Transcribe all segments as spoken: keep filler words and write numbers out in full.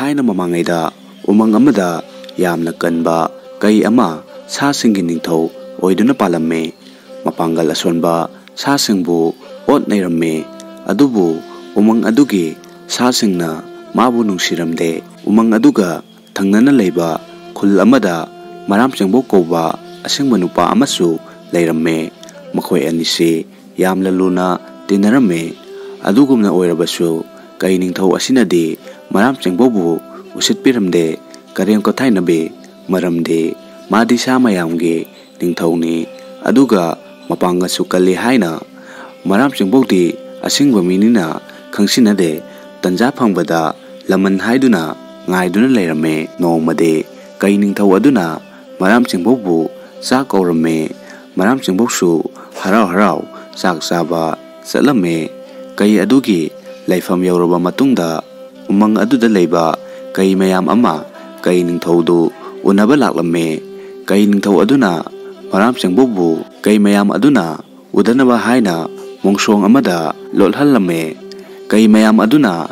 ꯊꯥꯏꯅ ꯃꯃꯥꯡꯉꯩꯗ ꯎꯃꯪ ꯑꯃꯗ ꯌꯥꯝꯅ ꯀꯟꯕ ꯀꯩ ꯑꯃ ꯁꯥꯁꯤꯡꯒꯤ ꯅꯤꯡꯊꯧ ꯑꯣꯏꯗꯨꯅ ꯄꯥꯜꯂꯝꯃꯤ꯫ ꯃꯄꯥꯡꯒꯜ ꯑꯁꯣꯟꯕ ꯁꯥꯁꯤꯡꯕꯨ ꯑꯣꯠ ꯅꯩꯔꯝꯃꯤ꯫ ꯑꯗꯨꯕꯨ ꯎꯃꯪ ꯑꯗꯨꯒꯤ ꯁꯥꯁꯤꯡꯅ ꯃꯥꯕꯨ ꯅꯨꯡꯁꯤꯔꯝꯗꯦ꯫ ꯎꯃꯪ ꯑꯗꯨꯒ ꯊꯪꯅꯅ ꯂꯩꯕ ꯈꯨꯜ ꯑꯃꯗ ꯃꯔꯥꯝ ꯆꯦꯡꯕꯧ ꯀꯧꯕ ꯑꯁꯦꯡꯕ ꯅꯨꯄꯥ ꯑꯃꯁꯨ ꯂꯩꯔꯝꯃꯦ꯫ ꯃꯈꯣꯏ ꯑꯅꯤꯁꯤ ꯌꯥꯝꯅ ꯂꯨꯅ ꯇꯤꯟꯅꯔꯝꯃꯦ꯫ ꯑꯗꯨꯒꯨꯝꯅ ꯑꯣꯏꯔꯕꯁꯨ ꯀꯩ ꯅꯤꯡꯊꯧ ꯑꯁꯤꯅꯗꯤ ꯃꯔꯥꯝ ꯆꯦꯡꯕꯧꯕꯨ ꯎꯁꯤꯠꯄꯤꯔꯝꯗꯦ, ꯀꯔꯦꯝ ꯀꯊꯥꯏꯅꯕꯤ꯫ ꯃꯔꯝꯗꯤ ꯃꯥꯗꯤ ꯁꯥ ꯃꯌꯥꯝꯒꯤ ꯅꯤꯡꯊꯧꯅꯤ, ꯑꯗꯨꯒ ꯃꯄꯥꯡꯒꯜꯁꯨ ꯀꯜꯂꯤ ꯍꯥꯏꯅ ꯃꯔꯥꯝ ꯆꯦꯡꯕꯧꯗꯤ ꯑꯁꯤꯡꯕ ꯃꯤꯅꯤꯅ ꯈꯪꯁꯤꯟꯅꯗꯦ꯫ ꯇꯟꯖꯥ ꯐꯪꯕꯗ ꯂꯃꯟ ꯍꯥꯏꯗꯨꯅ ꯉꯥꯏꯗꯨꯅ ꯂꯩꯔꯝꯃꯦ꯫ ꯅꯣꯡꯃꯗꯤ ꯀꯩ ꯅꯤꯡꯊꯧ ꯑꯗꯨꯅ ꯃꯔꯥꯝ ꯆꯦꯡꯕꯧꯕꯨ ꯆꯥꯛ ꯀꯧꯔꯝꯃꯦ꯫ ꯃꯔꯥꯝ ꯆꯦꯡꯕꯧꯁꯨ ꯍꯔꯥꯎ ꯍꯔꯥꯎ ꯆꯥꯛ ꯆꯥꯕ ꯆꯠꯂꯝꯃꯦ꯫ ꯀꯩ ꯑꯗꯨꯒꯤ ꯂꯩꯐꯝ ꯌꯧꯔꯕ ꯃꯇꯨꯡꯗ ꯎꯃꯪ ꯑꯗꯨꯗ ꯂꯩꯕ ꯀꯩ ꯃꯌꯥꯝ ꯑꯃ ꯀꯩ ꯅꯤꯡꯊꯧꯗꯨ ꯎꯅꯕ ꯂꯥꯛꯂꯝꯃꯦ꯫ ꯀꯩ ꯅꯤꯡꯊꯧ ꯑꯗꯨꯅ ꯃꯔꯥꯝ ꯆꯦꯡꯕꯧꯕꯨ ꯀꯩ ꯃꯌꯥꯝ ꯑꯗꯨꯅ ꯎꯗꯅꯕ ꯍꯥꯏꯅ ꯃꯣꯡꯁꯣꯡ ꯑꯃꯗ ꯂꯣꯠꯍꯜꯂꯝꯃꯦ꯫ ꯀꯩ ꯃꯌꯥꯝ ꯑꯗꯨꯅ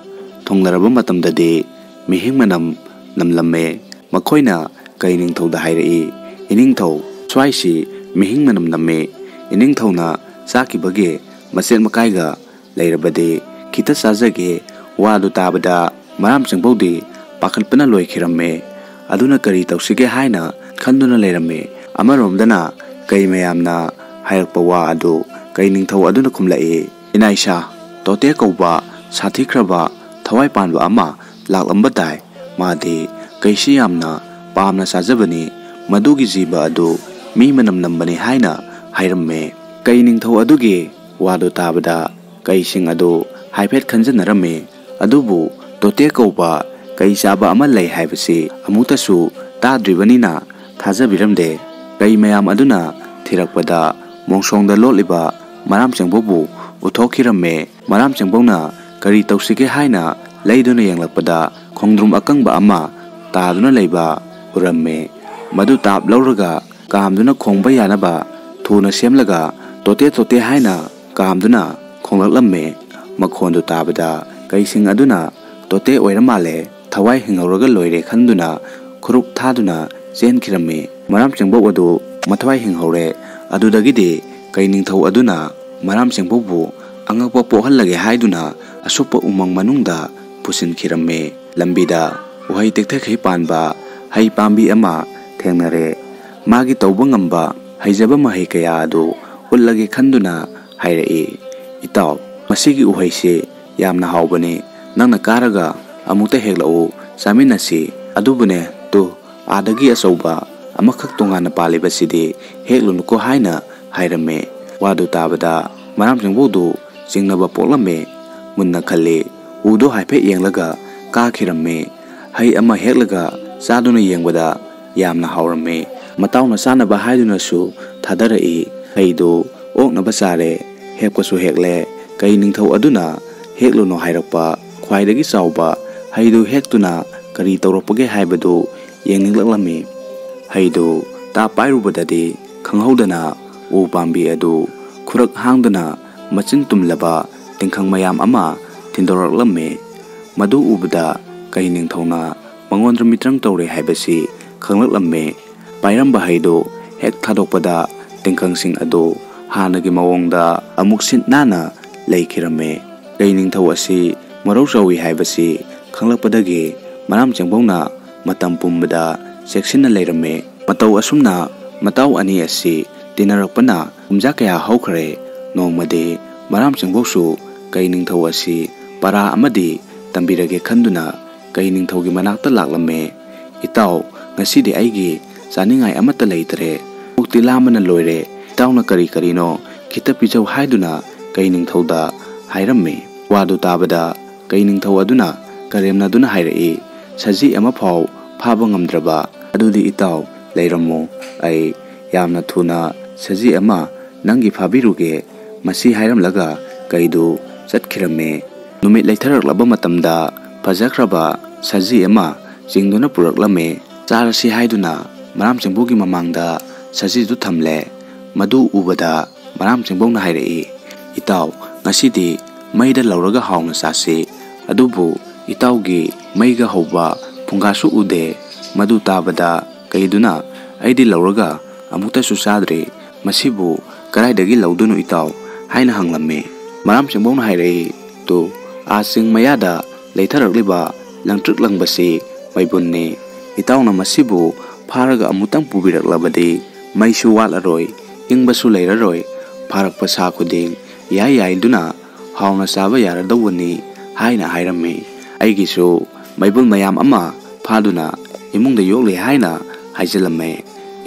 ꯊꯨꯡꯂꯔꯕ ꯃꯇꯝꯗꯗꯤ ꯃꯤꯍꯤꯡ ꯃꯅꯝ ꯅꯝꯂꯝꯃꯦ꯫ ꯃꯈꯣꯏꯅ ꯀꯩ ꯅꯤꯡꯊꯧꯗ ꯍꯥꯏꯔꯛꯏ, "ꯏꯅꯤꯡꯊꯧ, ꯁ꯭ꯋꯥꯏꯁꯤ ꯃꯤꯍꯤꯡ ꯃꯅꯝ ꯅꯝꯃꯤ꯫ ꯏꯅꯤꯡꯊꯧꯅ ꯆꯥꯈꯤꯕꯒꯤ ꯃꯆꯦꯠ ꯃꯀꯥꯏꯒ ꯂꯩꯔꯕꯗꯤ ꯈꯤꯇ ꯆꯥꯖꯒꯦ꯫" ꯋꯥꯗꯨ ꯇꯥꯕꯗ ꯃꯔꯥꯝ ꯆꯦꯡꯕꯧꯗꯤ ꯄꯥꯈꯠꯄꯅ ꯂꯣꯏꯈꯤꯔꯝꯃꯦ꯫ ꯑꯗꯨꯅ ꯀꯔꯤ ꯇꯧꯁꯤꯒꯦ ꯍꯥꯏꯅ ꯈꯟꯗꯨꯅ ꯂꯩꯔꯝꯃꯤ꯫ ꯑꯃꯔꯣꯝꯗꯅ ꯀꯩ ꯃꯌꯥꯝꯅ ꯍꯥꯏꯔꯛꯄ ꯋꯥ ꯑꯗꯨ ꯀꯩ ꯅꯤꯡꯊꯧ ꯑꯗꯨꯅ ꯈꯨꯝꯂꯛꯏ, "ꯏꯅꯥꯏꯁꯥ, ꯇꯣꯇꯦ ꯀꯧꯕ ꯁꯥꯊꯤꯈ꯭ꯔꯕ ꯊꯋꯥꯏ ꯄꯥꯟꯕ ꯑꯃ ꯂꯥꯛꯂꯝꯕ ꯇꯥꯏ꯫ ꯃꯥꯗꯤ ꯀꯩꯁꯤ ꯌꯥꯝꯅ ꯄꯥꯝꯅ ꯆꯥꯖꯕꯅꯤ꯫ ꯃꯗꯨꯒꯤ ꯖꯤꯕ ꯑꯗꯨ ꯃꯤ ꯃꯅꯝ ꯅꯝꯕꯅꯤ" ꯍꯥꯏꯅ ꯍꯥꯏꯔꯝꯃꯦ꯫ ꯀꯩ ꯅꯤꯡꯊꯧ ꯑꯗꯨꯒꯤ ꯋꯥꯗꯨ ꯇꯥꯕꯗ ꯀꯩꯁꯤꯡ ꯑꯗꯨ ꯍꯥꯏꯐꯦꯠ ꯈꯟꯖꯟꯅꯔꯝꯃꯤ꯫ ꯑꯗꯨꯕꯨ ꯇꯣꯇꯦ ꯀꯧꯕ ꯀꯩ ꯆꯥꯕ ꯑꯃ ꯂꯩ ꯍꯥꯏꯕꯁꯤ ꯑꯃꯨꯛꯇꯁꯨ ꯇꯥꯗ꯭ꯔꯤꯕꯅꯤꯅ ꯊꯥꯖꯕꯤꯔꯝꯗꯦ꯫ ꯀꯩ ꯃꯌꯥꯝ ꯑꯗꯨꯅ ꯊꯤꯔꯛꯄꯗ ꯃꯣꯡꯁꯣꯡꯗ ꯂꯣꯠꯂꯤꯕ ꯃꯔꯥꯝ ꯆꯦꯡꯕꯧꯕꯨ ꯎꯊꯣꯛꯈꯤꯔꯝꯃꯦ꯫ ꯃꯔꯥꯝ ꯆꯦꯡꯕꯧꯅ ꯀꯔꯤ ꯇꯧꯁꯤꯒꯦ ꯍꯥꯏꯅ ꯂꯩꯗꯨꯅ ꯌꯦꯡꯂꯛꯄꯗ ꯈꯣꯡꯗ꯭ꯔꯨꯝ ꯑꯀꯪꯕ ꯑꯃ ꯇꯥꯗꯨꯅ ꯂꯩꯕ ꯎꯔꯝꯃꯦ꯫ ꯃꯗꯨ ꯇꯥꯞ ꯂꯧꯔꯒ ꯀꯥꯝꯗꯨꯅ ꯈꯣꯡꯕ ꯌꯥꯅꯕ ꯊꯨꯅ ꯁꯦꯝꯂꯒ "ꯇꯣꯇꯦ ꯇꯣꯇꯦ" ꯍꯥꯏꯅ ꯀꯥꯝꯗꯨꯅ ꯈꯣꯡꯂꯛꯂꯝꯃꯦ꯫ ꯃꯈꯣꯟꯗꯨ ꯇꯥꯕꯗ ꯀꯩꯁꯤꯡ ꯑꯗꯨꯅ "ꯇꯣꯇꯦ ꯑꯣꯏꯔ ꯃꯥꯜꯂꯦ" ꯊꯋꯥꯏ ꯍꯤꯡꯍꯧꯔꯒ ꯂꯣꯏꯔꯦ ꯈꯟꯗꯨꯅ ꯈꯨꯔꯨꯞ ꯊꯥꯗꯨꯅ ꯆꯦꯟꯈꯤꯔꯝꯃꯤ꯫ ꯃꯔꯥꯝ ꯆꯦꯡꯕꯧ ꯑꯗꯨ ꯃꯊ꯭ꯋꯥꯏ ꯍꯤꯡꯍꯧꯔꯦ꯫ ꯑꯗꯨꯗꯒꯤꯗꯤ ꯀꯩ ꯅꯤꯡꯊꯧ ꯑꯗꯨꯅ ꯃꯔꯥꯝ ꯆꯦꯡꯕꯧꯕꯨ ꯑꯉꯛꯄ ꯄꯣꯛꯍꯜꯂꯒꯦ ꯍꯥꯏꯗꯨꯅ ꯑꯁꯨꯞꯄ ꯎꯃꯪ ꯃꯅꯨꯡꯗ ꯄꯨꯁꯤꯟꯈꯤꯔꯝꯃꯤ꯫ ꯂꯝꯕꯤꯗ ꯎꯍꯩ ꯇꯦꯛꯊꯈꯩ ꯄꯥꯟꯕ ꯍꯩ ꯄꯥꯝꯕꯤ ꯑꯃ ꯊꯦꯡꯅꯔꯦ꯫ ꯃꯥꯒꯤ ꯇꯧꯕ ꯉꯝꯕ ꯍꯩꯖꯕ ꯃꯍꯩ ꯀꯌꯥ ꯑꯗꯨ ꯎꯠꯂꯒꯦ ꯈꯟꯗꯨꯅ ꯍꯥꯏꯔꯛꯏ, "ꯏꯇꯥꯎ, ꯃꯁꯤꯒꯤ ꯎꯍꯩꯁꯤ ꯌꯥꯝꯅ ꯍꯥꯎꯕꯅꯤ꯫ ꯅꯪꯅ ꯀꯥꯔꯒ ꯑꯃꯨꯛꯇ ꯍꯦꯛꯂꯛꯎ, ꯆꯥꯃꯤꯟꯅꯁꯤ꯫ ꯑꯗꯨꯕꯨꯅꯦ, ꯇꯨ, ꯑꯥꯗꯒꯤ ꯑꯆꯧꯕ ꯑꯃꯈꯛ ꯇꯣꯉꯥꯟꯅ ꯄꯥꯜꯂꯤꯕꯁꯤꯗꯤ ꯍꯦꯛꯂꯨꯅꯨꯀꯣ" ꯍꯥꯏꯅ ꯍꯥꯏꯔꯝꯃꯦ꯫ ꯋꯥꯗꯨ ꯇꯥꯕꯗ ꯃꯔꯥꯝ ꯆꯦꯡꯕꯧꯗꯨ ꯆꯤꯡꯅꯕ ꯄꯣꯛꯂꯝꯃꯦ꯫ ꯃꯨꯟꯅ ꯈꯜꯂꯦ꯫ ꯎꯗꯨ ꯍꯥꯏꯐꯦꯠ ꯌꯦꯡꯂꯒ ꯀꯥꯈꯤꯔꯝꯃꯦ꯫ ꯍꯩ ꯑꯃ ꯍꯦꯛꯂꯒ ꯆꯥꯗꯨꯅ ꯌꯦꯡꯕꯗ ꯌꯥꯝꯅ ꯍꯥꯎꯔꯝꯃꯦ꯫ ꯃꯇꯥꯎꯅ ꯆꯥꯅꯕ ꯍꯥꯏꯗꯨꯅꯁꯨ ꯊꯥꯗꯔꯛꯏ꯫ ꯍꯩꯗꯨ ꯑꯣꯛꯅꯕ ꯆꯥꯔꯦ꯫ ꯍꯦꯛꯄꯁꯨ ꯍꯦꯛꯂꯦ꯫ ꯀꯩ ꯅꯤꯡꯊꯧ ꯑꯗꯨꯅ ꯍꯦꯛꯂꯨꯅꯨ ꯍꯥꯏꯔꯛꯄ ꯈ꯭ꯋꯥꯏꯗꯒꯤ ꯆꯥꯎꯕ ꯍꯩꯗꯨ ꯍꯦꯛꯇꯨꯅ ꯀꯔꯤ ꯇꯧꯔꯛꯄꯒꯦ ꯍꯥꯏꯕꯗꯨ ꯌꯦꯡꯅꯤꯡꯂꯛꯂꯝꯃꯤ꯫ ꯍꯩꯗꯨ ꯇꯥ ꯄꯥꯏꯔꯨꯕꯗꯗꯤ ꯈꯪꯍꯧꯗꯅ ꯎ ꯄꯥꯝꯕꯤ ꯑꯗꯨ ꯈꯨꯔꯛ ꯍꯥꯡꯗꯨꯅ ꯃꯆꯤꯟ ꯇꯨꯝꯂꯕ ꯇꯤꯡꯈꯪ ꯃꯌꯥꯝ ꯑꯃ ꯊꯤꯟꯗꯣꯔꯛꯂꯝꯃꯤ꯫ ꯃꯗꯨ ꯎꯕꯗ ꯀꯩ ꯅꯤꯡꯊꯧꯅ ꯃꯉꯣꯟꯗ ꯃꯤꯇ꯭ꯔꯪ ꯇꯧꯔꯦ ꯍꯥꯏꯕꯁꯤ ꯈꯪꯂꯛꯂꯝꯃꯤ꯫ ꯄꯥꯏꯔꯝꯕ ꯍꯩꯗꯨ ꯍꯦꯛ ꯊꯥꯗꯣꯛꯄꯗ ꯇꯤꯡꯈꯪꯁꯤꯡ ꯑꯗꯨ ꯍꯥꯟꯅꯒꯤ ꯃꯑꯣꯡꯗ ꯑꯃꯨꯛ ꯁꯤꯠ ꯅꯥꯟꯅ ꯂꯩꯈꯤꯔꯝꯃꯤ꯫ ꯀꯩ ꯅꯤꯡꯊꯧ ꯑꯁꯤ ꯃꯔꯧ ꯆꯥꯎꯏ ꯍꯥꯏꯕꯁꯤ ꯈꯪꯂꯛꯄꯗꯒꯤ ꯃꯔꯥꯝ ꯆꯦꯡꯕꯧꯅ ꯃꯇꯝ ꯄꯨꯝꯕꯗ ꯆꯦꯛꯁꯤꯟꯅ ꯂꯩꯔꯝꯃꯤ꯫ ꯃꯇꯧ ꯑꯁꯨꯝꯅ ꯃꯇꯥꯎ ꯑꯅꯤ ꯑꯁꯤ ꯇꯤꯟꯅꯔꯛꯄꯅ ꯀꯨꯝꯖꯥ ꯀꯌꯥ ꯍꯧꯈ꯭ꯔꯦ꯫ ꯅꯣꯡꯃꯗꯤ ꯃꯔꯥꯝ ꯆꯦꯡꯕꯧꯁꯨ ꯀꯩ ꯅꯤꯡꯊꯧ ꯑꯁꯤ ꯄꯔꯥ ꯑꯃꯗꯤ ꯇꯝꯕꯤꯔꯒꯦ ꯈꯟꯗꯨꯅ ꯀꯩ ꯅꯤꯡꯊꯧꯒꯤ ꯃꯅꯥꯛꯇ ꯂꯥꯛꯂꯝꯃꯦ꯫ "ꯏꯇꯥꯎ, ꯉꯁꯤꯗꯤ ꯑꯩꯒꯤ ꯆꯥꯅꯤꯡꯉꯥꯏ ꯑꯃꯠꯇ ꯂꯩꯇ꯭ꯔꯦ꯫ ꯄꯨꯛꯇꯤ ꯂꯥꯝꯕꯅ ꯂꯣꯏꯔꯦ꯫ ꯏꯇꯥꯎꯅ ꯀꯔꯤ ꯀꯔꯤꯅꯣ ꯈꯤꯇ ꯄꯤꯖꯧ" ꯍꯥꯏꯗꯨꯅ ꯀꯩ ꯅꯤꯡꯊꯧꯗ ꯍꯥꯏꯔꯝꯃꯤ꯫ ꯋꯥꯗꯨ ꯇꯥꯕꯗ ꯀꯩ ꯅꯤꯡꯊꯧ ꯑꯗꯨꯅ ꯀꯔꯦꯝꯅꯗꯨꯅ ꯍꯥꯏꯔꯛꯏ, "ꯁꯖꯤ ꯑꯃꯐꯥꯎ ꯐꯥꯕ ꯉꯝꯗ꯭ꯔꯕ? ꯑꯗꯨꯗꯤ ꯏꯇꯥꯎ, ꯂꯩꯔꯝꯃꯨ꯫ ꯑꯩ ꯌꯥꯝꯅ ꯊꯨꯅ ꯁꯖꯤ ꯑꯃ ꯅꯪꯒꯤ ꯐꯥꯕꯤꯔꯨꯒꯦ"꯫ ꯃꯁꯤ ꯍꯥꯏꯔꯝꯂꯒ ꯀꯩꯗꯨ ꯆꯠꯈꯤꯔꯝꯃꯦ꯫ ꯅꯨꯃꯤꯠ ꯂꯩꯊꯔꯛꯂꯕ ꯃꯇꯝꯗ ꯐꯖꯈ꯭ꯔꯕ ꯁꯖꯤ ꯑꯃ ꯆꯤꯡꯗꯨꯅ ꯄꯨꯔꯛꯂꯝꯃꯦ꯫ ꯆꯥꯔꯁꯤ ꯍꯥꯏꯗꯨꯅ ꯃꯔꯥꯝ ꯆꯦꯡꯕꯧꯒꯤ ꯃꯃꯥꯡꯗ ꯁꯖꯤꯗꯨ ꯊꯝꯂꯦ꯫ ꯃꯗꯨ ꯎꯕꯗ ꯃꯔꯥꯝ ꯆꯦꯡꯕꯧꯅ ꯍꯥꯏꯔꯛꯏ, "ꯏꯇꯥꯎ, ꯉꯁꯤꯗꯤ ꯃꯩꯗ ꯂꯧꯔꯒ ꯍꯥꯎꯅ ꯆꯥꯁꯤ꯫ ꯑꯗꯨꯕꯨ "ꯏꯇꯥꯎꯒꯤ ꯃꯩꯒ ꯍꯧꯕ ꯐꯨꯡꯒꯥꯁꯨ ꯎꯗꯦ꯫ ꯃꯗꯨ ꯇꯥꯕꯗ ꯀꯩꯗꯨꯅ ꯑꯩꯗꯤ ꯂꯧꯔꯒ ꯑꯃꯨꯛꯇꯁꯨ ꯆꯥꯗ꯭ꯔꯤ꯫ ꯃꯁꯤꯕꯨ ꯀꯗꯥꯏꯗꯒꯤ ꯂꯧꯗꯣꯏꯅꯣ ꯏꯇꯥꯎ?" ꯍꯥꯏꯅ ꯍꯪꯂꯝꯃꯤ꯫ ꯃꯔꯥꯝ ꯆꯤꯡꯕꯧꯅ ꯍꯥꯏꯔꯛꯏ, "ꯇꯨ, ꯑꯥ ꯆꯤꯡ ꯃꯌꯥꯗ ꯂꯩꯊꯔꯛꯂꯤꯕ ꯂꯪꯇ꯭ꯔꯤꯛ ꯂꯪꯕꯁꯤ ꯃꯩꯕꯨꯟꯅꯤ꯫ ꯏꯇꯥꯎꯅ ꯃꯁꯤꯕꯨ ꯐꯥꯔꯒ ꯑꯃꯨꯛꯇꯪ ꯄꯨꯕꯤꯔꯛꯂꯕꯗꯤ ꯃꯩꯁꯨ ꯋꯥꯠꯂꯔꯣꯏ, ꯏꯪꯕꯁꯨ ꯂꯩꯔꯔꯣꯏ꯫ ꯐꯥꯔꯛꯄ ꯁꯥ ꯈꯨꯗꯤꯡ ꯌꯥꯏ ꯌꯥꯏꯗꯨꯅ ꯍꯥꯎꯅ ꯆꯥꯕ ꯌꯥꯔꯗꯧꯕꯅꯤ" ꯍꯥꯏꯅ ꯍꯥꯏꯔꯝꯃꯤ꯫ ꯑꯩꯒꯤꯁꯨ ꯃꯩꯕꯨꯟ ꯃꯌꯥꯝ ꯑꯃ ꯐꯥꯗꯨꯅ ꯏꯃꯨꯡꯗ ꯌꯣꯛꯂꯤ ꯍꯥꯏꯅ ꯍꯥꯏꯖꯤꯜꯂꯝꯃꯦ꯫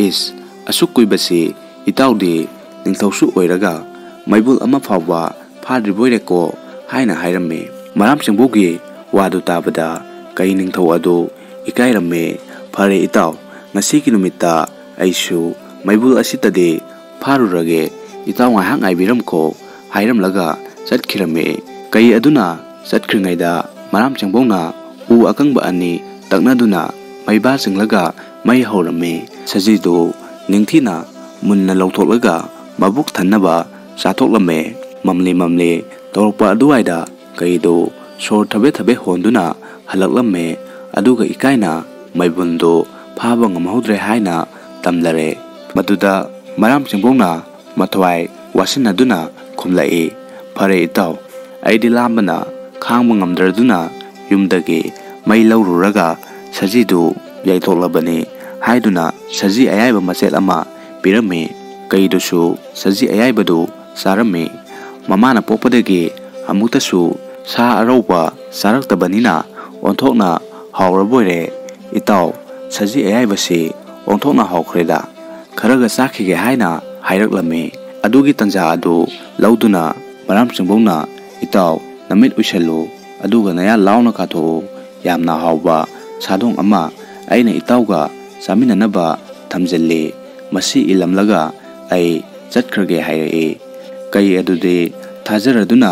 "ꯏꯁ, ꯑꯁꯨꯛ ꯀꯨꯏꯕꯁꯤ ꯏꯇꯥꯎꯗꯤ ꯅꯤꯡꯊꯧꯁꯨ ꯑꯣꯏꯔꯒ ꯃꯩꯕꯨꯜ ꯑꯃ ꯐꯥꯎꯕ ꯐꯥꯗ꯭ꯔꯤꯕꯣꯏꯔꯦꯀꯣ" ꯍꯥꯏꯅ ꯍꯥꯏꯔꯝꯃꯤ꯫ ꯃꯔꯥꯝ ꯆꯤꯡꯕꯧꯒꯤ ꯋꯥꯗꯨ ꯇꯥꯕꯗ ꯀꯩ ꯅꯤꯡꯊꯧ ꯑꯗꯨ ꯏꯀꯥꯏꯔꯝꯃꯤ꯫ "ꯐꯔꯦ ꯏꯇꯥꯎ, ꯉꯁꯤꯒꯤ ꯅꯨꯃꯤꯠꯇ ꯑꯩꯁꯨ ꯃꯩꯕꯨꯜ ꯑꯁꯤꯇꯗꯤ ꯐꯥꯔꯨꯔꯒꯦ, ꯏꯇꯥꯎ ꯉꯥꯏꯍꯥꯛ ꯉꯥꯏꯕꯤꯔꯝꯈꯣ" ꯍꯥꯏꯔꯝꯂꯒ ꯆꯠꯈꯤꯔꯝꯃꯤ꯫ ꯀꯩ ꯑꯗꯨꯅ ꯆꯠꯈ꯭ꯔꯤꯉꯩꯗ ꯃꯔꯥꯝ ꯆꯤꯡꯕꯧꯅ ꯎ ꯑꯀꯪꯕ ꯑꯅꯤ ꯇꯛꯅꯗꯨꯅ ꯃꯩꯕꯥ ꯆꯤꯡꯂꯒ ꯃꯩ ꯍꯧꯔꯝꯃꯤ꯫ ꯁꯖꯤꯗꯨ ꯅꯤꯡꯊꯤꯅ ꯃꯨꯟꯅ ꯂꯧꯊꯣꯛꯂꯒ ꯃꯕꯨꯛ ꯊꯟꯅꯕ ꯆꯥꯊꯣꯛꯂꯝꯃꯦ꯫ ꯃꯝꯂꯤ ꯃꯝꯂꯤ ꯇꯧꯔꯛꯄ ꯑꯗꯨꯋꯥꯏꯗ ꯀꯩꯗꯨ ꯁꯣꯔ ꯊꯕꯦ ꯊꯕꯦ ꯍꯣꯟꯗꯨꯅ ꯍꯜꯂꯛꯂꯝꯃꯦ꯫ ꯑꯗꯨꯒ ꯏꯀꯥꯏꯅ ꯃꯩꯕꯨꯟꯗꯨ ꯐꯥꯕ ꯉꯝꯍꯧꯗ꯭ꯔꯦ ꯍꯥꯏꯅ ꯇꯝꯂꯔꯦ꯫ ꯃꯗꯨꯗ ꯃꯔꯥꯝ ꯆꯤꯡꯕꯧꯅ ꯃꯊ꯭ꯋꯥꯏ ꯋꯥꯁꯤꯟꯅꯗꯨꯅ ꯈꯨꯝꯂꯛꯏ, "ꯐꯔꯦ ꯏꯇꯥꯎ, ꯑꯩꯗꯤ ꯂꯥꯝꯕꯅ ꯈꯥꯡꯕ ꯉꯝꯗ꯭ꯔꯗꯨꯅ ꯌꯨꯝꯗꯒꯤ ꯃꯩ ꯂꯧꯔꯨꯔꯒ ꯁꯖꯤꯗꯨ ꯌꯩꯊꯣꯛꯂꯕꯅꯤ" ꯍꯥꯏꯗꯨꯅ ꯁꯖꯤ ꯑꯌꯥꯏꯕ ꯃꯆꯦꯠ ꯑꯃ ꯄꯤꯔꯝꯃꯤ꯫ ꯀꯩꯗꯨꯁꯨ ꯁꯖꯤ ꯑꯌꯥꯏꯕꯗꯨ ꯆꯥꯔꯝꯃꯤ꯫ ꯃꯃꯥꯅ ꯄꯣꯛꯄꯗꯒꯤ ꯑꯃꯨꯛꯇꯁꯨ ꯁꯥ ꯑꯔꯧꯕ ꯆꯥꯔꯛꯇꯕꯅꯤꯅ ꯑꯣꯟꯊꯣꯛꯅ ꯍꯥꯎꯔꯕꯣꯏꯔꯦ꯫ "ꯏꯇꯥꯎ, ꯁꯖꯤ ꯑꯌꯥꯏꯕꯁꯤ ꯑꯣꯟꯊꯣꯛꯅ ꯍꯥꯎꯈ꯭ꯔꯦꯗ, ꯈꯔꯒ ꯆꯥꯈꯤꯒꯦ" ꯍꯥꯏꯅ ꯍꯥꯏꯔꯛꯂꯝꯃꯤ꯫ ꯑꯗꯨꯒꯤ ꯇꯟꯖꯥ ꯑꯗꯨ ꯂꯧꯗꯨꯅ ꯃꯔꯥꯝ ꯆꯤꯡꯕꯧꯅ, "ꯏꯇꯥꯎ, ꯅꯃꯤꯠ ꯎꯏꯁꯜꯂꯨ, ꯑꯗꯨꯒ ꯅꯌꯥ ꯂꯥꯎꯅ ꯀꯥꯊꯣꯛꯎ꯫ ꯌꯥꯝꯅ ꯍꯥꯎꯕ ꯁꯥꯗꯣꯡ ꯑꯃ ꯑꯩꯅ ꯏꯇꯥꯎꯒ ꯆꯥꯃꯤꯟꯅꯅꯕ ꯊꯝꯖꯤꯜꯂꯤ꯫ ꯃꯁꯤ ꯏꯜꯂꯝꯂꯒ ꯑꯩ ꯆꯠꯈ꯭ꯔꯒꯦ" ꯍꯥꯏꯔꯛꯏ꯫ ꯀꯩ ꯑꯗꯨꯗꯤ ꯊꯥꯖꯔꯗꯨꯅ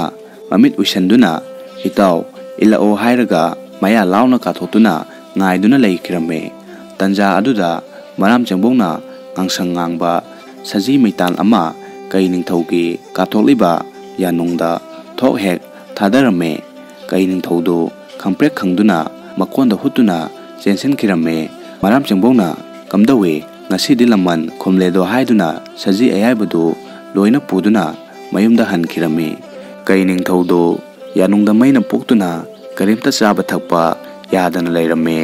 ꯃꯃꯤꯠ ꯎꯏꯁꯟꯗꯨꯅ "ꯏꯇꯥꯎ, ꯏꯜꯂꯛꯑꯣ" ꯍꯥꯏꯔꯒ ꯃꯌꯥ ꯂꯥꯎꯅ ꯀꯥꯊꯣꯛꯇꯨꯅ ꯉꯥꯏꯗꯨꯅ ꯂꯩꯈꯤꯔꯝꯃꯤ꯫ ꯇꯟꯖꯥ ꯑꯗꯨꯗ ꯃꯔꯥꯝ ꯆꯤꯡꯕꯧꯅ ꯉꯥꯡꯁꯪ ꯉꯥꯡꯕ ꯁꯖꯤ ꯃꯩꯇꯥꯟ ꯑꯃ ꯀꯩ ꯅꯤꯡꯊꯧꯒꯤ ꯀꯥꯊꯣꯛꯂꯤꯕ ꯌꯥꯅꯨꯡꯗ ꯊꯣꯛ ꯍꯦꯛ ꯊꯥꯗꯔꯝꯃꯤ꯫ ꯀꯩ ꯅꯤꯡꯊꯧꯗꯨ ꯈꯪꯄ꯭ꯔꯦꯛ ꯈꯪꯗꯨꯅ ꯃꯀꯣꯟꯗ ꯍꯨꯠꯇꯨꯅ ꯆꯦꯟꯁꯤꯟꯈꯤꯔꯝꯃꯤ꯫ ꯃꯔꯥꯝ ꯆꯦꯡꯕꯧꯅ "ꯀꯝꯗꯧꯏ, ꯉꯁꯤꯗꯤ ꯂꯃꯟ ꯈꯨꯝꯂꯦꯗꯣ?" ꯍꯥꯏꯗꯨꯅ ꯁꯖꯤ ꯑꯌꯥꯏꯕꯗꯨ ꯂꯣꯏꯅ ꯄꯨꯗꯨꯅ ꯃꯌꯨꯝꯗ ꯍꯟꯈꯤꯔꯝꯃꯤ꯫ ꯀꯩ ꯅꯤꯡꯊꯧꯗꯨ ꯌꯥꯅꯨꯡꯗ ꯃꯩꯅ ꯄꯣꯛꯇꯨꯅ ꯀꯔꯤꯝꯇ ꯆꯥꯕ ꯊꯛꯄ ꯌꯥꯗꯅ ꯂꯩꯔꯝꯃꯤ꯫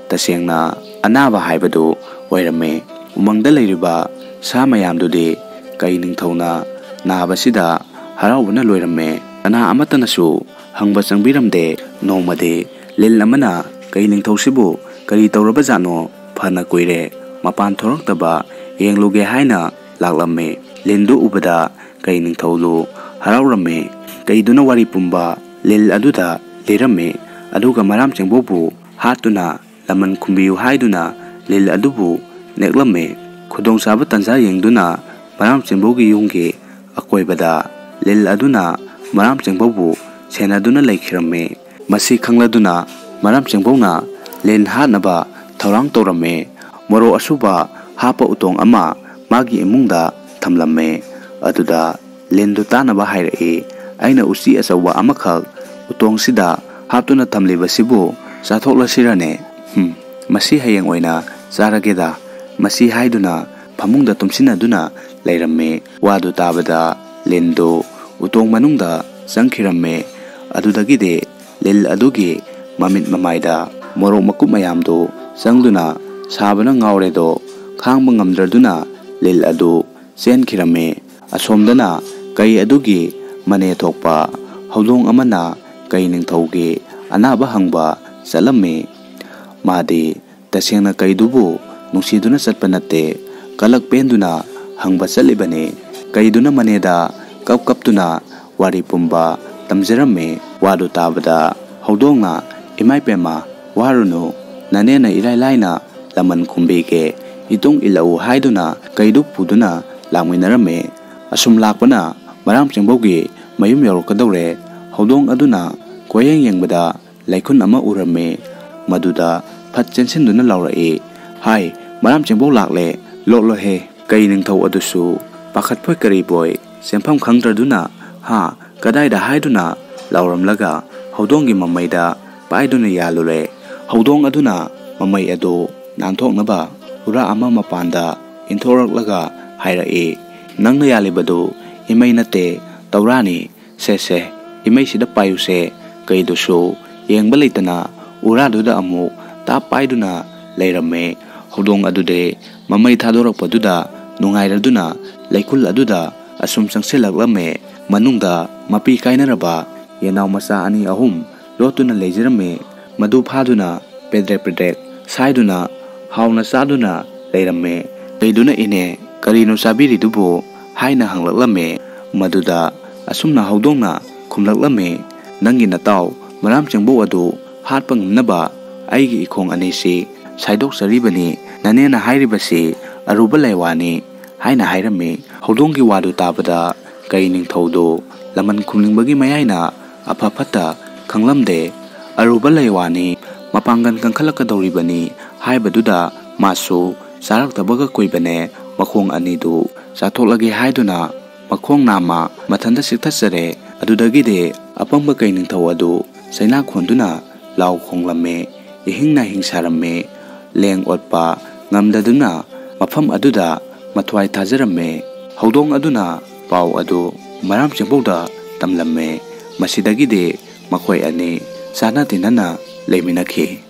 ꯇꯁꯦꯡꯅ ꯑꯅꯥꯕ ꯍꯥꯏꯕꯗꯨ ꯑꯣꯏꯔꯝꯃꯤ꯫ ꯎꯃꯪꯗ ꯂꯩꯔꯤꯕ ꯁꯥ ꯃꯌꯥꯝꯗꯨꯗꯤ ꯀꯩ ꯅꯤꯡꯊꯧꯅ ꯅꯥꯕꯁꯤꯗ ꯍꯔꯥꯎꯕꯅ ꯂꯣꯏꯔꯝꯃꯤ꯫ ꯀꯅꯥ ꯑꯃꯠꯇꯅꯁꯨ ꯍꯪꯕ ꯆꯪꯕꯤꯔꯝꯗꯦ꯫ ꯅꯣꯡꯃꯗꯤ ꯂꯤꯟ ꯑꯃꯅ ꯀꯩ ꯅꯤꯡꯊꯧꯁꯤꯕꯨ "ꯀꯔꯤ ꯇꯧꯔꯕꯖꯥꯠꯅꯣ? ꯐꯅ ꯀꯨꯏꯔꯦ ꯃꯄꯥꯟ ꯊꯣꯔꯛꯇꯕ, ꯌꯦꯡꯂꯨꯒꯦ" ꯍꯥꯏꯅ ꯂꯥꯛꯂꯝꯃꯤ꯫ ꯂꯤꯟꯗꯨ ꯎꯕꯗ ꯀꯩ ꯅꯤꯡꯊꯧꯗꯨ ꯍꯔꯥꯎꯔꯝꯃꯤ꯫ ꯀꯩꯗꯨꯅ ꯋꯥꯔꯤ ꯄꯨꯝꯕ ꯂꯤꯜ ꯑꯗꯨꯗ ꯂꯤꯔꯝꯃꯤ꯫ ꯑꯗꯨꯒ ꯃꯔꯥꯝ ꯆꯦꯡꯕꯧꯕꯨ ꯍꯥꯠꯇꯨꯅ ꯂꯃꯟ ꯈꯨꯝꯕꯤꯌꯨ ꯍꯥꯏꯗꯨꯅ ꯂꯤꯜ ꯑꯗꯨꯕꯨ ꯅꯦꯛꯂꯝꯃꯤ꯫ ꯈꯨꯗꯣꯡꯆꯥꯕ ꯇꯥꯟꯖꯥ ꯌꯦꯡꯗꯨꯅ ꯃꯔꯥꯝ ꯆꯦꯡꯕꯧꯒꯤ ꯌꯨꯝꯒꯤ ꯑꯀꯣꯏꯕꯗ ꯂꯤꯜ ꯑꯗꯨꯅ ꯃꯔꯥꯝ ꯆꯦꯡꯕꯧꯕꯨ ꯁꯦꯟꯅꯗꯨꯅ ꯂꯩꯈꯤꯔꯝꯃꯤ꯫ ꯃꯁꯤ ꯈꯪꯂꯗꯨꯅ ꯃꯔꯥꯝ ꯆꯦꯡꯕꯧꯅ ꯂꯤꯟ ꯍꯥꯠꯅꯕ ꯊꯧꯔꯥꯡ ꯇꯧꯔꯝꯃꯤ꯫ ꯃꯣꯔꯣꯛ ꯑꯁꯨꯕ ꯍꯥꯞꯄ ꯎꯇꯣꯡ ꯑꯃ ꯃꯥꯒꯤ ꯏꯃꯨꯡꯗ ꯊꯝꯂꯝꯃꯤ꯫ ꯑꯗꯨꯗ ꯂꯤꯟꯗꯨ ꯇꯥꯅꯕ ꯍꯥꯏꯔꯛꯏ꯫ "ꯑꯩꯅ ꯎꯆꯤ ꯑꯆꯧꯕ ꯑꯃꯈꯛ ꯎꯇꯣꯡꯁꯤꯗ ꯍꯥꯞꯇꯨꯅ ꯊꯝꯂꯤꯕꯁꯤꯕꯨ ꯆꯥꯊꯣꯛꯂꯁꯤꯔꯅꯦ? ꯍꯨꯝ, ꯃꯁꯤ ꯍꯌꯦꯡ ꯑꯣꯏꯅ ꯆꯥꯔꯒꯦꯗ", ꯃꯁꯤ ꯍꯥꯏꯗꯨꯅ ꯐꯃꯨꯡꯗ ꯇꯨꯝꯁꯤꯟꯅꯗꯨꯅ ꯂꯩꯔꯝꯃꯤ꯫ ꯋꯥꯗꯨ ꯇꯥꯕꯗ ꯂꯤꯟꯗꯨ ꯎꯇꯣꯡ ꯃꯅꯨꯡꯗ ꯆꯪꯈꯤꯔꯝꯃꯤ꯫ ꯑꯗꯨꯗꯒꯤꯗꯤ ꯂꯤꯜ ꯑꯗꯨꯒꯤ ꯃꯃꯤꯠ ꯃꯃꯥꯏꯗ ꯃꯣꯔꯣꯛ ꯃꯀꯨꯞ ꯃꯌꯥꯝꯗꯨ ꯆꯪꯗꯨꯅ ꯁꯥꯕꯅ ꯉꯥꯎꯔꯦꯗꯣ ꯈꯥꯡꯕ ꯉꯝꯗ꯭ꯔꯗꯨꯅ ꯂꯤꯜ ꯑꯗꯨ ꯆꯦꯟꯈꯤꯔꯝꯃꯤ꯫ ꯑꯁꯣꯝꯗꯅ ꯀꯩ ꯑꯗꯨꯒꯤ ꯃꯅꯦ ꯊꯣꯛꯄ ꯍꯧꯗꯣꯡ ꯑꯃꯅ ꯀꯩ ꯅꯤꯡꯊꯧꯒꯤ ꯑꯅꯥꯕ ꯍꯪꯕ ꯆꯠꯂꯝꯃꯤ꯫ ꯃꯥꯗꯤ ꯇꯁꯦꯡꯅ ꯀꯩꯗꯨꯕꯨ ꯅꯨꯡꯁꯤꯗꯨꯅ ꯆꯠꯄ ꯅꯠꯇꯦ, ꯀꯂꯛ ꯄꯦꯟꯗꯨꯅ ꯍꯪꯕ ꯆꯠꯂꯤꯕꯅꯤ꯫ ꯀꯩꯗꯨꯅ ꯃꯅꯦꯗ ꯀꯞ ꯀꯞꯇꯨꯅ ꯋꯥꯔꯤ ꯄꯨꯝꯕ ꯇꯝꯖꯔꯝꯃꯤ꯫ ꯋꯥꯗꯨ ꯇꯥꯕꯗ ꯍꯧꯗꯣꯡꯅ, "ꯏꯃꯥꯏ ꯄꯦꯝꯃ, ꯋꯥꯔꯨꯅꯨ, ꯅꯅꯦꯅ ꯏꯔꯥꯏ ꯂꯥꯏꯅ ꯂꯃꯟ ꯈꯨꯝꯕꯤꯒꯦ, ꯏꯇꯨꯡ ꯏꯜꯂꯛꯎ" ꯍꯥꯏꯗꯨꯅ ꯀꯩꯗꯨ ꯄꯨꯗꯨꯅ ꯂꯥꯛꯃꯤꯟꯅꯔꯝꯃꯤ꯫ ꯑꯁꯨꯝ ꯂꯥꯛꯄꯅ ꯃꯔꯥꯝ ꯆꯦꯡꯕꯧꯒꯤ ꯃꯌꯨꯝ ꯌꯧꯔꯛꯀꯗꯧꯔꯦ꯫ ꯍꯧꯗꯣꯡ ꯑꯗꯨꯅ ꯀꯣꯏꯌꯦꯡ ꯌꯦꯡꯕꯗ ꯂꯩꯈꯨꯟ ꯑꯃ ꯎꯔꯝꯃꯤ꯫ ꯃꯗꯨꯗ ꯐꯠ ꯆꯦꯟꯁꯤꯟꯗꯨꯅ ꯂꯥꯎꯔꯛꯏ, "ꯍꯥꯏ, ꯃꯔꯥꯝ ꯆꯦꯡꯕꯧ ꯂꯥꯛꯂꯦ, ꯂꯣꯠꯂꯣꯍꯦ!" ꯀꯩ ꯅꯤꯡꯊꯧ ꯑꯗꯨꯁꯨ ꯄꯥꯈꯠꯄꯣꯏ ꯀꯔꯤꯕꯣꯏ ꯆꯦꯟꯐꯝ ꯈꯪꯗ꯭ꯔꯗꯨꯅ, "ꯍꯥ? ꯀꯗꯥꯏꯗ?" ꯍꯥꯏꯗꯨꯅ ꯂꯥꯎꯔꯝꯂꯒ ꯍꯧꯗꯣꯡꯒꯤ ꯃꯃꯩꯗ ꯄꯥꯏꯗꯨꯅ ꯌꯥꯜꯂꯨꯔꯦ꯫ ꯍꯧꯗꯣꯡ ꯑꯗꯨꯅ ꯃꯃꯩ ꯑꯗꯨ ꯅꯥꯟꯊꯣꯛꯅꯕ ꯎꯔꯥ ꯑꯃ ꯃꯄꯥꯟꯗ ꯏꯟꯊꯣꯔꯛꯂꯒ ꯍꯥꯏꯔꯛꯏ, "ꯅꯪꯅ ꯌꯥꯜꯂꯤꯕꯗꯨ ꯏꯃꯩ ꯅꯠꯇꯦ, ꯇꯧꯔꯥꯅꯤ꯫ ꯁꯦ ꯁꯦ, ꯏꯃꯩꯁꯤꯗ ꯄꯥꯏꯌꯨꯁꯦ꯫" ꯀꯩꯗꯨꯁꯨ ꯌꯦꯡꯕ ꯂꯩꯇꯅ ꯎꯔꯥꯗꯨꯗ ꯑꯃꯨꯛ ꯇꯥꯞ ꯄꯥꯏꯗꯨꯅ ꯂꯩꯔꯝꯃꯦ꯫ ꯍꯧꯗꯣꯡ ꯑꯗꯨꯗꯤ ꯃꯃꯩ ꯊꯥꯗꯣꯔꯛꯄꯗꯨꯗ ꯅꯨꯡꯉꯥꯏꯔꯗꯨꯅ ꯂꯩꯀꯨꯜ ꯑꯗꯨꯗ ꯑꯁꯨꯝ ꯆꯪꯁꯤꯜꯂꯛꯂꯝꯃꯦ꯫ ꯃꯅꯨꯡꯗ ꯃꯄꯤ ꯀꯥꯏꯅꯔꯕ ꯌꯦꯅꯥꯎ ꯃꯆꯥ ꯑꯅꯤ ꯑꯍꯨꯝ ꯂꯣꯠꯇꯨꯅ ꯂꯩꯖꯔꯝꯃꯦ꯫ ꯃꯗꯨ ꯐꯥꯗꯨꯅ ꯄꯦꯗ꯭ꯔꯦꯛ ꯄꯦꯗ꯭ꯔꯦꯛ ꯁꯥꯏꯗꯨꯅ ꯍꯥꯎꯅ ꯆꯥꯗꯨꯅ ꯂꯩꯔꯝꯃꯦ꯫ ꯀꯩꯗꯨꯅ, "ꯏꯅꯦ, ꯀꯔꯤꯅꯣ ꯆꯥꯕꯤꯔꯤꯗꯨꯕꯨ?" ꯍꯥꯏꯅ ꯍꯪꯂꯛꯂꯝꯃꯦ꯫ ꯃꯗꯨꯗ ꯑꯁꯨꯝꯅ ꯍꯧꯗꯣꯡꯅ ꯈꯨꯝꯂꯛꯂꯝꯃꯦ, "ꯅꯪꯒꯤ ꯅꯇꯥꯎ ꯃꯔꯥꯝ ꯆꯦꯡꯕꯧ ꯑꯗꯨ ꯍꯥꯠꯄ ꯉꯝꯅꯕ ꯑꯩꯒꯤ ꯏꯈꯣꯡ ꯑꯅꯤꯁꯤ ꯁꯥꯏꯗꯣꯛꯆꯔꯤꯕꯅꯤ꯫ ꯅꯅꯦꯅ ꯍꯥꯏꯔꯤꯕꯁꯤ ꯑꯔꯨꯕ ꯂꯥꯏꯋꯥꯅꯤ" ꯍꯥꯏꯅ ꯍꯥꯏꯔꯝꯃꯤ꯫ ꯍꯧꯗꯣꯡꯒꯤ ꯋꯥꯗꯨ ꯇꯥꯕꯗ ꯀꯩ ꯅꯤꯡꯊꯧꯗꯨ ꯂꯃꯟ ꯈꯨꯝꯅꯤꯡꯕꯒꯤ ꯃꯌꯥꯏꯅ ꯑꯐ ꯐꯠꯇ ꯈꯪꯂꯝꯗꯦ꯫ "ꯑꯔꯨꯕ ꯂꯩꯋꯥꯅꯤ, ꯃꯄꯥꯡꯒꯜ ꯀꯟꯈꯠꯂꯛꯀꯗꯧꯔꯤꯕꯅꯤ" ꯍꯥꯏꯕꯗꯨꯗ ꯃꯥꯁꯨ ꯆꯥꯔꯛꯇꯕꯒ ꯀꯨꯏꯕꯅꯦ, ꯃꯈꯣꯡ ꯑꯅꯤꯗꯨ ꯆꯥꯊꯣꯛꯂꯒꯦ ꯍꯥꯏꯗꯨꯅ ꯃꯈꯣꯡ ꯅꯥꯝꯃ ꯃꯊꯟꯇ ꯆꯤꯛꯊꯠꯆꯔꯦ꯫ ꯑꯗꯨꯗꯒꯤꯗꯤ ꯑꯄꯪꯕ ꯀꯩ ꯅꯤꯡꯊꯧ ꯑꯗꯨ ꯆꯩꯅꯥ ꯈꯣꯟꯗꯨꯅ ꯂꯥꯎ ꯈꯣꯡꯂꯝꯃꯤ, ꯏꯍꯤꯡ ꯅꯥꯍꯤꯡ ꯁꯥꯔꯝꯃꯤ꯫ ꯂꯦꯡ ꯑꯣꯠꯄ ꯉꯝꯗꯗꯨꯅ ꯃꯐꯝ ꯑꯗꯨꯗ ꯃꯊ꯭ꯋꯥꯏ ꯊꯥꯖꯔꯝꯃꯤ꯫ ꯍꯧꯗꯣꯡ ꯑꯗꯨꯅ ꯄꯥꯎ ꯑꯗꯨ ꯃꯔꯥꯝ ꯆꯦꯡꯕꯧꯗ ꯇꯝꯂꯝꯃꯤ꯫ ꯃꯁꯤꯗꯒꯤꯗꯤ ꯃꯈꯣꯏ ꯑꯅꯤ ꯆꯥꯟꯅ ꯇꯤꯟꯅꯅ ꯂꯩꯃꯤꯟꯅꯈꯤ꯫